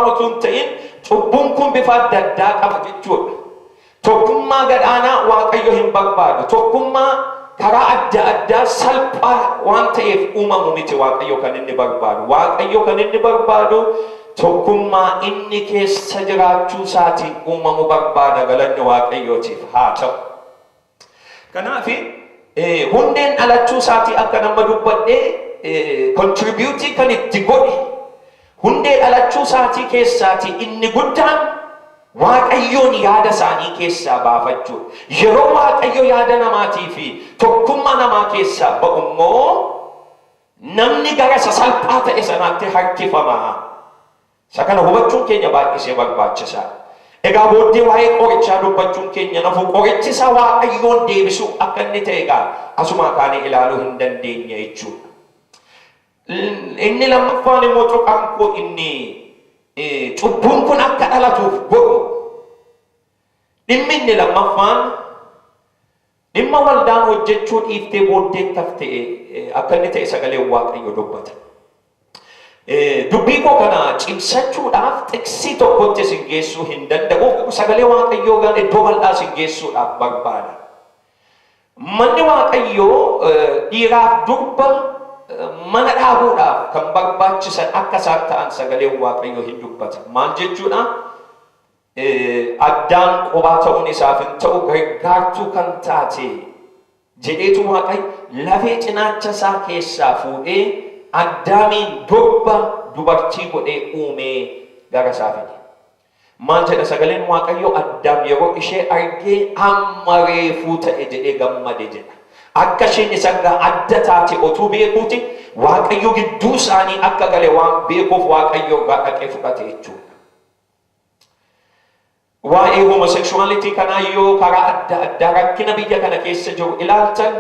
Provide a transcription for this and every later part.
duwwaa utuu hin ta'in cubbuun kun bifa adda addaa qaba jechuudha. Tokkummaa gad-aanaa Waaqayyo hin barbaadu. Tokkummaa karaa adda addaa salphaa waan ta'eef uumamu miti Waaqayyo kan inni barbaadu. Waaqayyo kan inni barbaadu tokkummaa inni keessa jiraachuu isaatiin uumamu barbaada. Galanni Waaqayyootiif haa ta'u. Kanaaf hundeen dhalachuu isaatii akka nama dubbadhee contribute kan itti godhe, hundee dhalachuu isaatii keessaatii inni guddaan Waaqayyoon yaada isaanii keessaa baafachuudha. Yeroo Waaqayyo yaada namaatii fi tokkummaa namaa keessaa ba'u immoo namni gara isa salphaa ta'e sanaatti harkifama. Isa kana hubachuun keenya baay'isee barbaachisaadha. Egaa booddee waa'ee qorichaa dubbachuun keenya nafu, qorichi isaa Waaqayyoon deebisuu akka inni ta'e egaa asumaa kaanee ilaaluu hin dandeenya jechuudha. Inni lammaffaan immoo, tuqaan koo inni cubbuun kun akka dhalatuuf godhu, dhimmi inni lammaffaan dhimma waldaan hojjechuu dhiiftee booddeetti hafte akka inni ta'e sagaleen Waaqayyo dubbata. Dubbii koo kana cimsachuudhaaf xiqsii tokkotti isin geessuu hin danda'u. Sagalee Waaqayyoo gaan iddoo bal'aa isin geessuudhaaf barbaada. Manni Waaqayyoo dhiiraaf durba mana dhaabuudhaaf kan barbaachisan akka isaan ta'an sagaleen Waaqayyoo hin dubbata. Maal jechuudha? Addaam qobaa ta'uun isaaf hin ta'u, gargaartuu kan taate jedheetu Waaqayyo lafee cinaacha isaa keessaa fuudhee Addaamiin durba, dubartii godhee uumee gara isaa fide. Maal jedha sagaleen Waaqayyoo? Addaam yeroo ishee argee amma reefuu ta'e jedhee gammade jedha. Akka isheen isarraa adda taate otuu beekuuti, Waaqayyo gidduu isaanii akka gale waan beekuuf Waaqayyo irraa dhaqee fudhate jechuudha. Waa'ee homosexuality kanaa yoo karaa adda addaa rakkina biyya kana keessa jiru ilaaltan,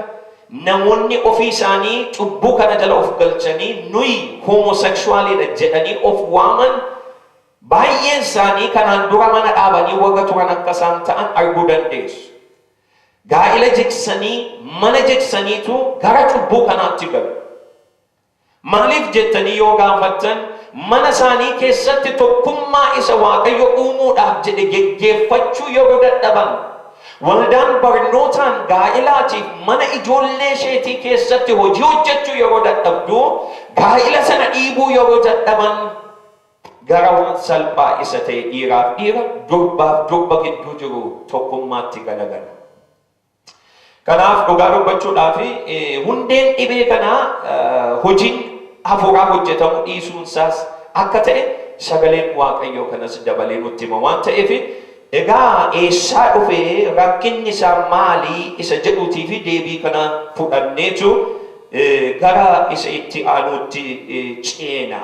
namoonni ofii isaanii cubbuu kana jala of galchanii nuyi homosexualidha jedhanii of waaman baay'een isaanii kanaan dura mana dhaabanii warra turan akka isaan ta'an arguu dandeessu. Gaa'ila jigsanii, mana jigsaniitu gara cubbuu kanaatti galu. Maaliif jettanii yoo gaafattan, mana isaanii keessatti tokkummaa isa Waaqayyo uumuudhaaf jedhe geggeeffachuu yeroo dadhaban, waldaan barnootaan gaa'ilaatiif mana ijoollee isheetii keessatti hojii hojjechuu yeroo dadhabdu, gaa'ila sana dhiibuu yeroo dadhaban, gara waan salphaa isa ta'e dhiiraaf dhiira, durbaaf durba gidduu jiru tokkummaatti galagalu. Kanaaf dhugaa dubbachuudhaaf hundeen dhibee kanaa hojiin hafuuraa hojjetamuu dhiisuun isaas akka ta'e sagaleen Waaqayyoo kanas dabalee nutti hima waan ta'eef, egaa eessaa dhufee, rakkinni isaa maalii isa jedhuutii fi deebii kana fudhanneetu gara isa itti aanuutti ceena.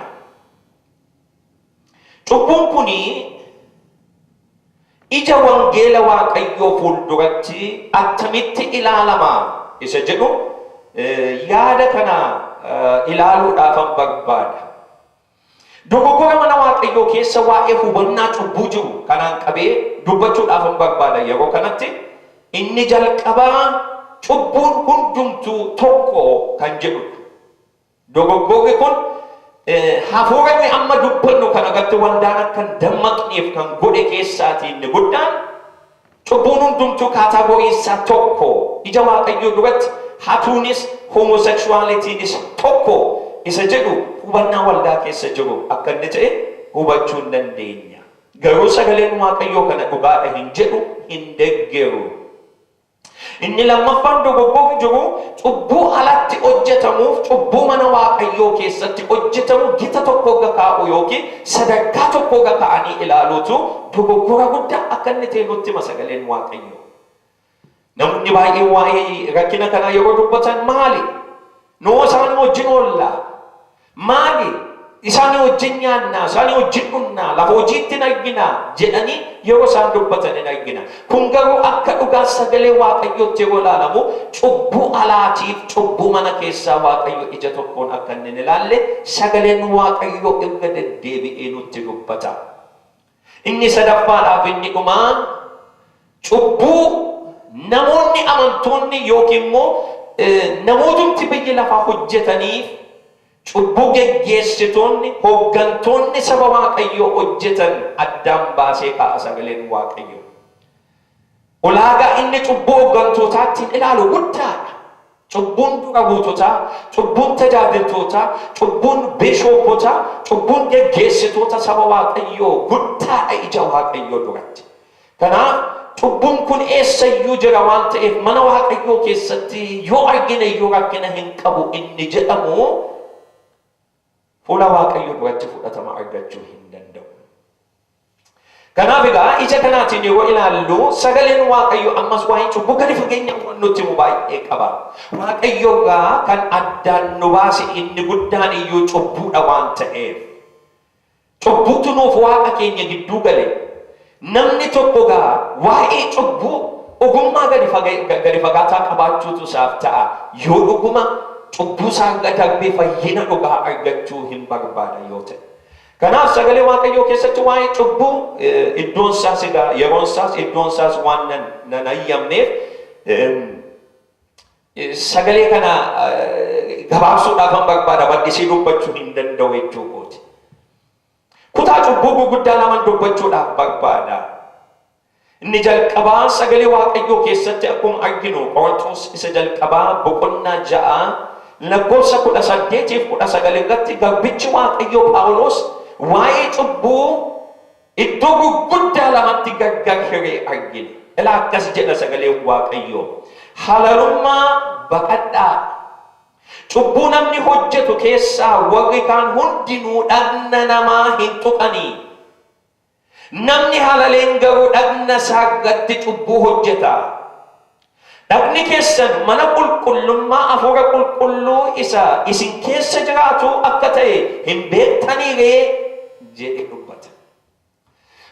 Cubbuun kun ija wangeela Waaqayyoo fuulduratti attamitti ilaalama isa jedhu yaada kana ilaaluudhaafan barbaada. Dogoggora mana Waaqayyoo keessa waa'ee hubannaa cubbuu jiru kanaan qabee dubbachuudhaafan barbaada yeroo kanatti. Inni jalqabaa cubbuun hundumtuu tokko kan jedhudha. Dogoggorri kun hafuura nuyi amma dubbannu kana irratti waldaan akka hin dammaqneef kan godhe keessaatii inni guddaan, cubbuun hundumtuu categoryn isaa tokko, ija Waaqayyoo duratti hatuunis homosexualitynis tokko isa jedhu hubannaa waldaa keessa jiru akka inni ta'e hubachuu hin dandeenya. Garuu sagaleen Waaqayyoo kana dhugaadha hin jedhu, hin deggeru. Inni lammaffaan dogoggorri jiru, cubbuu alatti hojjetamuuf cubbuu mana Waaqayyoo keessatti hojjetamu gita tokko irra kaa'u yookiin sadarkaa tokko irra kaa'anii ilaaluutu dogoggora guddaa akka inni ta'e nutti hima sagaleen Waaqayyoo. Namoonni baay'een waa'ee rakkina kanaa yeroo dubbatan, maali? Noo isaan wajjin oollaa? Maali? Isaan wajjin nyaannaa, isaan wajjin dhunnaa, lafa hojiitti hin arginaa jedhanii yeroo isaan dubbatan hin argina. Kun garuu akka dhugaa sagalee Waaqayyootti yeroo ilaalamu, cubbuu alaatiif cubbuu mana keessaa Waaqayyo ija tokkoon akka inni hin ilaalle sagaleen Waaqayyoo irra deddeebi'ee nutti dubbata. Inni sadaffaadhaaf inni dhumaa, cubbuu namoonni amantoonni yookiin immoo namootumti biyya lafaa hojjetaniif Cubbuu geggeessitoonni, hooggantoonni saba Waaqayyoo hojjetan addaan baasee kaa'a sagaleen Waaqayyoo. Ulaagaa inni cubbuu hooggantootaattiin ilaalu guddaadha. Cubbuun dura buutotaa, cubbuun tajaajiltootaa, cubbuun bishoopotaa, cubbuun geggeessitoota saba Waaqayyoo guddaadha ija Waaqayyoo duratti. Kanaaf cubbuun kun eessayyuu jira waan ta'eef, mana Waaqayyoo keessatti yoo argine iyyuu rakkina hin qabu inni jedhamu fuula Waaqayyoo duratti fudhatama argachuu hin danda'u. Kanaaf egaa ija kanaatiin yeroo ilaallu, sagaleen Waaqayyoo ammas waa'ee cubbuu gadi fageenyaan waan nutti himu baay'ee qaba. Waaqayyo irraa kan addaan nu baase inni guddaan iyyuu cubbuudha waan ta'eef. Cubbuutu nuuf Waaqa keenya gidduu gale. Namni tokko egaa waa'ee cubbuu ogummaa gadi fagaataa qabaachuutu isaaf ta'a, yoo dhuguma cubbuu isaa irra darbee fayyina dhugaa argachuu hin barbaada yoo ta'e. Kanaaf sagalee Waaqayyoo keessatti waa'ee cubbuu iddoon isaas egaa yeroon isaas iddoon isaas waan nan hayyamneef, sagalee kana gabaabsuudhaaf han barbaada, bal'isee dubbachuu hin danda'u jechuu kooti. Kutaa cubbuu gurguddaa laman dubbachuudhaaf barbaada. Inni jalqabaa, sagalee Waaqayyoo keessatti akkuma arginu, Qorontos isa jalqabaa boqonnaa 6 lakkoofsa 18f 19 irratti garbichi Waaqayyoo Phaawulos waa'ee cubbuu iddoo gurguddaa lamatti gargar hiree argina. Ilaa, akkas jedha sagaleen Waaqayyoo: "Halalummaa baqadhaa. Cubbuu namni hojjetu keessaa warri kaan hundinuu dhagna namaa hin tuqanii. Namni halaleen garuu dhagna isaa irratti cubbuu hojjeta. Dhagni keessan mana qulqullummaa Hafuura Qulqulluu isa isin keessa jiraatuu akka ta'e hin beektanii ree?" jedhee dubbata.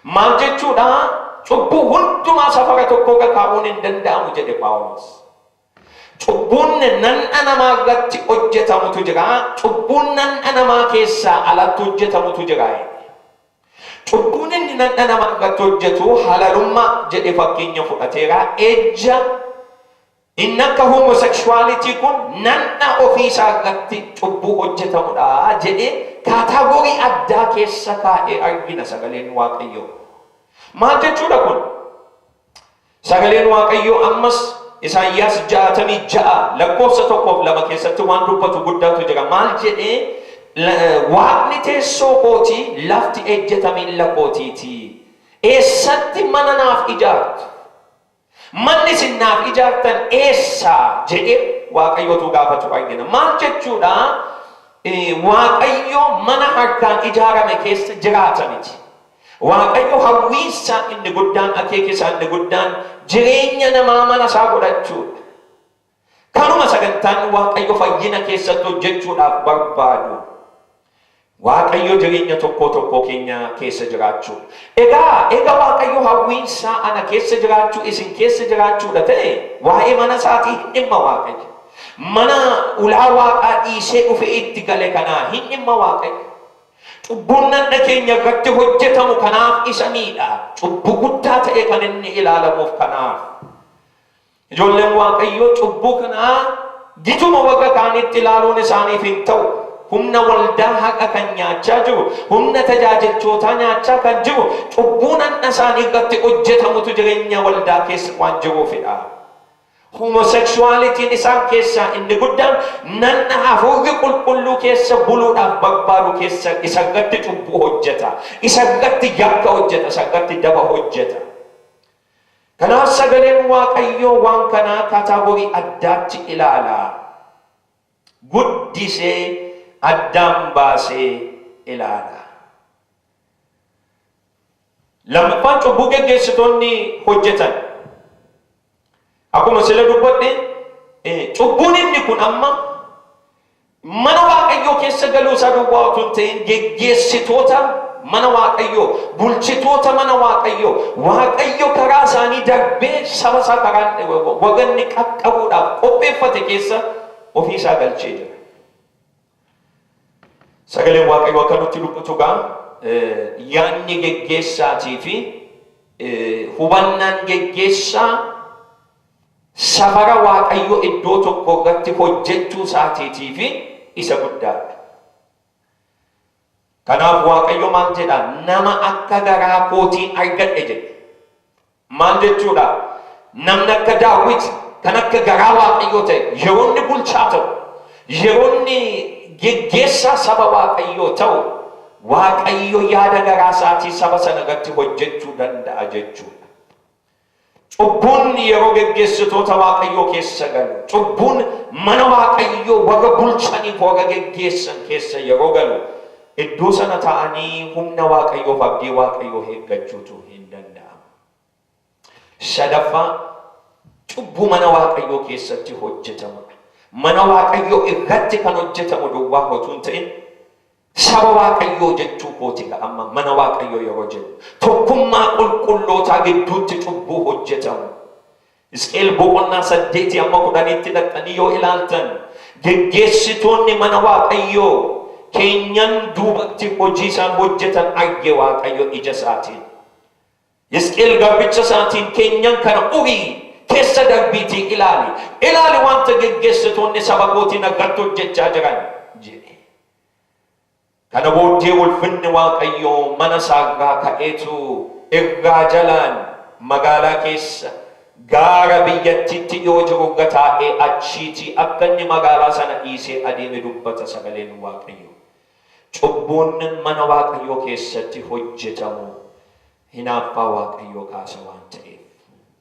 Maal jechuudha? Cubbuu hundumaa safara tokko irra kaa'uun hin danda'amu jedhe Phaawulos. Cubbuun nan'a namaa irratti hojjetamutu jira, cubbuun nan'a namaa keessaa alatti hojjetamutu jira jedhe. Cubbuun inni nan'a namaa irratti hojjetu halalummaa jedhe fakkeenya fudhateera. Ejja inni akka homosexuality kun nan'a ofii isaa irratti cubbuu hojjetamudha jedhee category addaa keessa kaa'ee argina sagaleen Waaqayyoo. Maal jechuudha kun? Sagaleen Waaqayyoo ammas Isaayyaas 66 lakkoofsa 1f 2 keessatti waan dubbatu guddaatu jira. Maal jedhee? "Waaqni teessoo kootii, lafti ejjeta miilla kootiiti. Eessatti mana naaf ijaartu? Manni isin naaf ijaartan eessaa?" jedhee Waaqayyotu gaafatu argina. Maal jechuudha? Waaqayyo mana harkaan ijaarame keessa jiraata miti. Waaqayyo hawwiinsaa inni guddaan, akeekisaa inni guddaan jireenya namaa mana isaa godhachuudha. Kanuma sagantaan Waaqayyo fayyina keessatti hojjechuudhaaf barbaadu. Waaqayyo jireenya tokkoo tokkoo keenya keessa jiraachuudha. Egaa Waaqayyo hawwiinsaa ana keessa jiraachuu, isin keessa jiraachuudha ta'e, waa'ee mana isaatii hin dhimma Waaqayyo. Mana ulaa Waaqaa dhiisee dhufee itti gale kanaa hin dhimma Waaqayyo. Cubbuun nanna keenya irratti hojjetamu kanaaf isa miidha. Cubbuu guddaa ta'e kan inni ilaalamuuf kanaaf. Ijoolleen Waaqayyoo cubbuu kanaa gituma warra kaanitti ilaaluun isaaniif hin ta'u. Humna waldaa haqa kan nyaachaa jiru, humna tajaajiltootaa nyaachaa kan jiru, cubbuu nanna isaanii irratti hojjetamutu jireenya waldaa keessa waan jiruufidha. Homosexualityn isaan keessaa inni guddaan nanna Hafuurri Qulqulluu keessa buluudhaaf barbaadu keessa isa irratti cubbuu hojjeta. Isa irratti yakka hojjeta, isa irratti daba hojjeta. Kanaaf sagaleen Waaqayyoo waan kanaa category addaatti ilaala. Guddisee addaan baasee ilaala. Lammaffaan, cubbuu geggeessitoonni hojjetan. Akkuma sila dubbadhe, cubbuun inni kun amma mana Waaqayyoo keessa galuu isaa duwwaa otoo hin ta'in, geggeessitoota mana Waaqayyoo, bulchitoota mana Waaqayyoo, Waaqayyo karaa isaanii darbee saba isaa karaa waganni qaqqabuudhaaf qopheeffate keessa ofii isaa galchee jira. Sagaleen Waaqayyoo akka nutti dubbatu gaa, yaanni geggeessaatii fi hubannaan geggeessaa safara Waaqayyoo iddoo tokko irratti hojjechuu isaatiitii fi isa guddaadha. Kanaaf Waaqayyo maal jedha? Nama akka garaa kootiin argadhe jedhe. Maal jechuudha? Namni akka Daawit kan akka garaa Waaqayyoo ta'e yeroo inni bulchaa ta'u, yeroo inni geggeessaa saba Waaqayyoo ta'u, Waaqayyo yaada garaa isaatii saba sana irratti hojjechuu danda'a jechuudha. Cubbuun yeroo geggeessitoota Waaqayyoo keessa galu, cubbuun mana Waaqayyoo warra bulchaniif warra geggeessan keessa yeroo galu, iddoo sana taa'anii humna Waaqayyoof abdii Waaqayyoo eeggachuutu hin danda'amu. Sadaffaa, cubbuu mana Waaqayyoo keessatti hojjetamudha. Mana Waaqayyoo irratti kan hojjetamu duwwaa otuu hin ta'in, Saba Waaqayyoo jechuu kooti egaa amma mana Waaqayyoo yeroo jennu. Tokkummaa qulqullootaa gidduutti cubbuu hojjetamu. Hisqi'el boqonnaa saddeetii amma kudhaniitti dhaqxanii yoo ilaaltan geggeessitoonni mana Waaqayyoo keenyan duubatti hojii isaan hojjetan arge Waaqayyo ija isaatiin. Hisqi'el garbicha isaatiin keenyan kana urii keessa darbiitii ilaali. Ilaali wanta geggeessitoonni saba kootii narratti hojjechaa jiran jedhe. Kana booddee ulfinni Waaqayyoo mana isaa irraa ka'eetu irraa jalaan magaalaa keessa gaara biyyattiitti dhi'oo jiru irra taa'ee achiitii akka inni magaalaa sana dhiisee adeeme dubbata sagaleen Waaqayyoo. Cubbuun mana Waaqayyoo keessatti hojjetamu hinaaffaa Waaqayyoo kaasa waan ta'eef.